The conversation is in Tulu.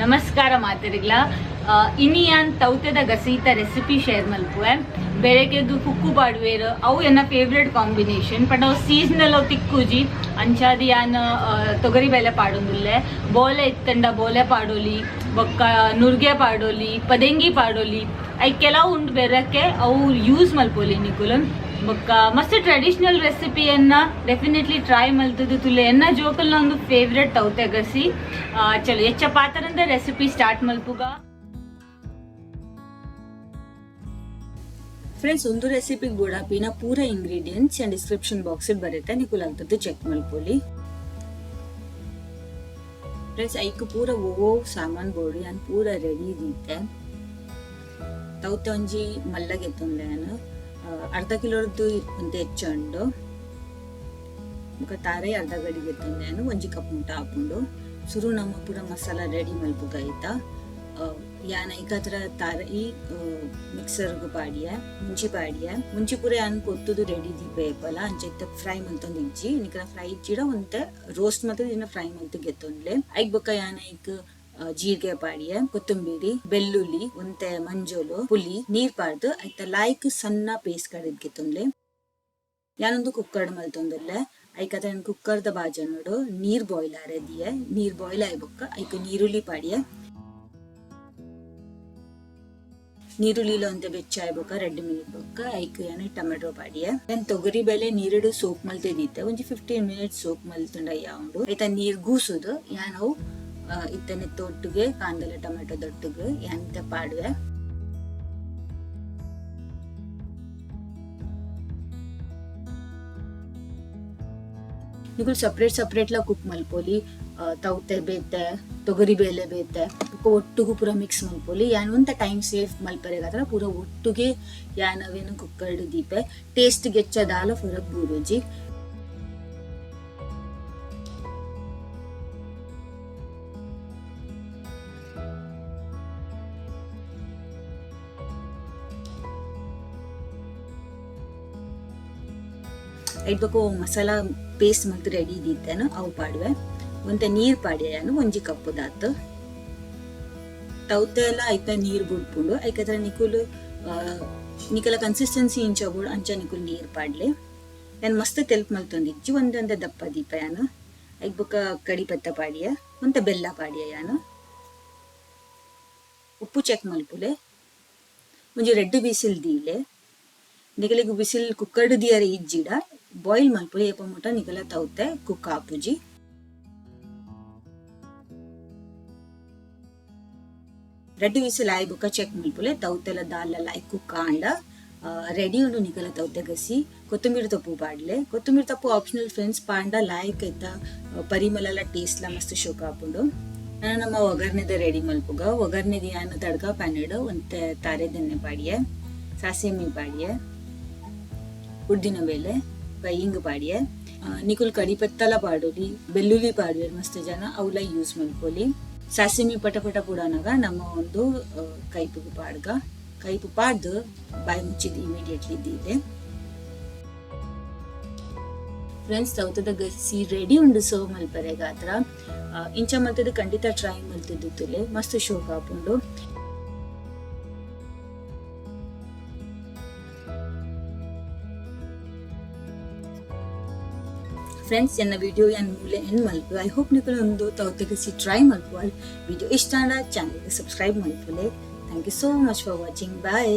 ನಮಸ್ಕಾರ ಮಾತೆರಿಗ್ಲ. ಇನಿ ಯಾನ್ ತೌತೆದ ಗಸೀತ ರೆಸಿಪಿ ಶೇರ್ ಮಲ್ಪುವೆ. ಬೆಳಗ್ಗೆಗ್ ಕುಕ್ಕು ಪಾಡುವೆರ್, ಅವು ಎನ್ನ ಫೇವ್ರೆಟ್ ಕಾಂಬಿನೇಷನ್. ಬಟ್ ಅವು ಸೀಸನಲ್ ಅವು ತಿಕ್ಕುಜಿ, ಅಂಚಾದ್ ಯಾನ್ ತೊಗರಿ ಬೇಲೆ ಪಾಡೊಂದುಲ್ಲೆ. ಬೋಲೆ ಇತ್ತಂಡ ಬೋಲೆ ಪಾಡೊಲಿ, ಬೊಕ್ಕ ನುರ್ಗೆ ಪಾಡೊಲಿ, ಪದೆಂಗಿ ಪಾಡೊಲಿ. I ಕೆಲವು ಉಂಡು ಬೆರಕೆ, ಅವು ಯೂಸ್ ಮಲ್ಪೊಲಿ ನಿಕುಲು. ಬೊಕ್ಕ ಮಸ್ತ್ ಟ್ರೆಡಿಷನಲ್ ರೆಸಿಪಿಯನ್ನ ಡೆಫಿನೆಟ್ಲಿ ಟ್ರೈ ಮಲ್ತದು ತುಲೆ. ಎನ್ನ ಜೋಕಲ್ನ ಒಂದು ಫೇವ್ರೆಟ್ ತೌತೆ ಗಸಿ. ಚಲೋ, ಎಚ್ಚ ಪಾತರಂದ ರೆಸಿಪಿ ಸ್ಟಾರ್ಟ್ ಮಲ್ಪುಗ. ಫ್ರೆಂಡ್ಸ್, ಒಂದು ರೆಸಿಪಿಗೆ ಬೋಡಾಪಿನ ಪೂರ ಇಂಗ್ರೀಡಿಯೆಂಟ್ಸ್ ಅಂಡ್ ಡಿಸ್ಕ್ರಿಪ್ಷನ್ ಬಾಕ್ಸ್ ಬರುತ್ತೆ, ನಿಕುಲ್ ಅಲ್ತದ್ದು ಚೆಕ್ ಮಲ್ಪೊಲಿ. ಫ್ರೆಂಡ್ಸ್, ಐಕ್ ಪೂರ ಓ ಸಾಮಾನ್ ಬೋಡು ಯಾನ್ ಪೂರ ರೆಡಿ ದೀತೆ. ತೌತೆ ಒಂಜಿ ಮಲ್ಲಗೆತ್ತೊಂದೆ ಯಾನ್, ಅರ್ಧ ಕಿಲೋರ್ದು ಒಂತೆ ಹೆಚ್ಚುಂಡು. ಬೊಕ ತಾರೆ ಅರ್ಧ ಗಡಿಗೆ ಎತ್ತೊಂದೆ ಯಾನ್, ಒಂಜಿ ಕಪ್ ಮುಟ್ಟ ಆಪುಂಡು. ಸುರು ನಮ್ಮ ಪೂರ ಮಸಾಲ ರೆಡಿ ಮಲ್ಪುಗ ಆಯ್ತಾ. ಯಾನ್ ಐಕಾತ್ರ ತಾರೈ ಮಿಕ್ಸರ್ಗ್ ಪಾಡಿಯ, ಮುಂಚಿ ಪಾಡಿಯ. ಮುಂಚಿ ಪೂರ ಯಾನ್ ಕೊತ್ತುದು ರೆಡಿ ದೀಪ ಏಪಲ ಅಂಚ ಇತ್ತೆ ಫ್ರೈ ಮಲ್ತೊಂದು ಇಜ್ಜಿ. ನಿಕಲ ಫ್ರೈ ಇಜ್ಜಿಡ ಒಂತೆ ರೋಸ್ಟ್ ಮಲ್ತದು ಇನ್ನ ಫ್ರೈ ಮಲ್ತು ಗೆತ್ತೊಂದ್ಲೆ. ಐಕ್ ಬೊಕ್ಕ ಯಾನ್ ಐಕ್ ಜೀರಿಗೆ ಪಾಡಿಯ, ಕೊತ್ತಂಬರಿ, ಬೆಳ್ಳುಳ್ಳಿ, ಒಂತೆ ಮಂಜೋಲು, ಪುಲಿ, ನೀರ್ ಪಾಡ್ದು ಐತ ಲಾಯ್ಕ್ ಸಣ್ಣ ಪೇಸ್ಟ್ ಕಡೆದ್ ಗೆತ್ತೊಂದ್ಲೆ. ಯಾನೊಂದು ಕುಕ್ಕರ್ ಮಲ್ತೊಂದುಲ್ಲೆ. ಐಕತ ಕುಕ್ಕರ್ದ ಬಾಜನೋಡು ನೀರ್ ಬಾಯ್ಲ್ ಆರೆ ದಿಯೆ. ನೀರ್ ಬಾಯ್ಲ್ ಆಯ್ ಬೊಕ್ಕ ಐಕ್ ನೀರುಳ್ಳಿ ಪಾಡಿಯ. ನೀರುಳ್ಳಿಲ ಒಂತೆ ಬೆಚ್ಚ ಆಯ್ ಬೊಕ್ಕ 2 ಮಿನಿಟ್ ಬೊಕ್ಕ ಐಕ್ ಯಾನ್ ಟೊಮೆಟೊ ಪಾಡಿಯೆ. ಯಾನ್ ತೊಗರಿ ಬೇಳೆ ನೀರುಡು ಸೋಕ್ ಮಲ್ತೆದಿತ್ತೆ. ಒಂಜಿ 15 ಮಿನಿಟ್ ಸೋಕ್ ಮಲ್ತುಂಡ ಯಾವುಂಡು. ಐತ ನೀರ್ ಗೂಸುದು ಯಾನ್ ಅವು ಇತ್ತನೆ ತೊಟ್ಟುಗೆ ಕಾಂದಲ ಟೊಮೆಟೊ ದೊಟ್ಟುಗೆ ಯಾನ್ ಇತ್ತೆ ಪಾಡುವೆ. ನಿಕುಲು ಸಪ್ರೇಟ್ ಸಪ್ರೇಟ್ ಲಾ ಕುಕ್ ಮಲ್ಪೊಲಿ. ತೌತೆ ಬೇತೆ, ತೊಗರಿ ಬೇಳೆ ಬೇತೆ, ಬೊಕ್ಕ ಒಟ್ಟುಗು ಪೂರ ಮಿಕ್ಸ್ ಮಲ್ಪೊಲಿ. ಯಾನ್ ಒಂತ ಟೈಮ್ ಸೇವ್ ಮಲ್ಪರೆಗಾತ್ರ ಪೂರ ಒಟ್ಟುಗೆ ಯಾನ್ ಅವೇನು ಕುಕ್ಕರ್ಡ್ ದೀಪೆ. ಟೇಸ್ಟ್ ಗೆಚ್ಚ ದಾಲ ಫರಕ್ ಬೂರುಜಿ. ಐಟ್ ಬೊಕ್ಕ ಮಸಾಲ ಪೇಸ್ಟ್ ಮಲ್ತ್ ರೆಡಿ ದೀತೆನು ಅವು ಪಾಡುವೆ. ಒಂತೆ ನೀರ್ ಪಾಡಿಯ ಯಾನ್ ಒಂಜಿ ಕಪ್ ದಾತ್. ತೌತೆ ಎಲ್ಲ ಐತ ನೀರ್ ಬುಡ್ಪುಂಡು. ಐಕತ್ರ ನಿಕುಲು ನಿಕಲ ಕನ್ಸಿಸ್ಟೆನ್ಸಿ ಇಂಚ ಬೋಡು ಅಂಚ ನಿಕುಲು ನೀರ್ ಪಾಡ್ಲೆ. ಯಾನ್ ಮಸ್ತ್ ತೆಲ್ಪ್ ಮಲ್ತೊಂದಿಜ್ಜಿ, ಒಂದೊಂದೆ ದಪ್ಪ ದೀಪ ಯಾನ್. ಐಕ್ ಬೊಕ್ಕ ಕಡಿ ಪತ್ತ ಪಾಡಿಯ, ಒಂತೆ ಬೆಲ್ಲ ಪಾಡಿಯ ಯಾನ್. ಉಪ್ಪು ಚೆಕ್ ಮಲ್ಪುಲೆ. ಒಂಜಿ 2 ಬಿಸಿಲ್ ದೀಲೆ. ನಿಕಲೆಗ್ ಬಿಸಿಲ್ ಕುಕ್ಕರ್ಡ್ ದಿಯರೆ ಇಜ್ಜಿಡ ಬಾಯ್ಲ್ ಮಲ್ಪುಲೆ. ಏಪ ಮುಟ ನಿಕಲ ತೌತೆ ಕುಕ್ ಆಪುಜಿ. 2 ವಿಸಿಲ್ ಆಯ್ ಬೊಕ್ಕ ಚೆಕ್ ಮಲ್ಪುಲೆ. ತೌತೆಲ ದಾಲ್ ಲಾಯ್ಕ್ ಕುಕ್ ಆಂಡ ರೆಡಿ ಉಂಡು ನಿಕಲ ತೌತೆ ಗಸಿ. ಕೊತ್ತಂಬರಿ ತಪ್ಪು ಪಾಡ್ಲೆ. ಕೊತ್ತಂಬರಿ ತಪ್ಪು ಆಪ್ಷನಲ್ ಫ್ರೆಂಡ್ಸ್, ಪಾಂಡ ಲಾಯ್ಕ್ ಐತ ಪರಿಮಳಲ ಟೇಸ್ಟ್ ಲ ಮಸ್ತ್ ಶೋಕ ಆಪುಂಡು. ನಾನು ನಮ್ಮ ಒಗ್ಗರಣೆದ ರೆಡಿ ಮಲ್ಪುಗ. ಒಗ್ಗರಣೆದ ಯಾನ್ ತಡ್ಕ ಪ್ಯಾನೆಡ್ ಒಂತೆ ತಾರೆದೆಣ್ಣೆ ಪಾಡಿಯೆ, ಸಾಸಿಮೆ ಪಾಡಿಯೆ, ಉದ್ದಿನ ಬೇಳೆ ಇಂಗ್ ಪಾಡಿಯೆ. ನಿಕುಲ್ ಕಡಿ ಪತ್ತಲ ಪಾಡೊಲಿ, ಬೆಳ್ಳುಳ್ಳಿ ಪಾಡುವೆರ್ ಮಸ್ತ್ ಜನ, ಅವಲ ಯೂಸ್ ಮಲ್ಪೊಲಿ. ಸಾಸಿಮೆ ಪಟ ಪಟ ಪುಡಾನಗ ನಮ್ಮ ಒಂದು ಕೈಪುಗು ಪಾಡ್ಗ. ಕೈಪು ಪಾಡ್ದು ಬಾಯಿ ಮುಚ್ಚಿದ್ ಇಮಿಡಿಯೇಟ್ಲಿ ದೀದೆ. ಫ್ರೆಂಡ್ಸ್, ತೌತದ ಗಸಿ ರೆಡಿ ಉಂಡು ಸರ್ವ್ ಮಲ್ಪರೆ ಗಾತ್ರ. ಇಂಚ ಮಲ್ತದು ಖಂಡಿತ ಟ್ರೈ ಮಲ್ತದ್ದು ತುಲೆ, ಮಸ್ತ್ ಶೋಕ್ ಆಪುಂಡು. ಫ್ರೆಂಡ್ಸ್, ಎನ್ನ ವಿಡಿಯೋ ಯಾನ್ ಮೂಲೆ ಎಂಡ್ ಮಲ್ಪು. I hope ನಿಕುಲು ಒಂದು ತೌತೆ ಗಸಿ ಟ್ರೈ ಮಲ್ಪು. ವಿಡಿಯೋ ಇಷ್ಟ ಆಂಡ ಚಾನಲ್ಗೆ ಸಬ್ಸ್ಕ್ರೈಬ್ ಮಲ್ಪುಲೆ. Thank you so much for watching. Bye.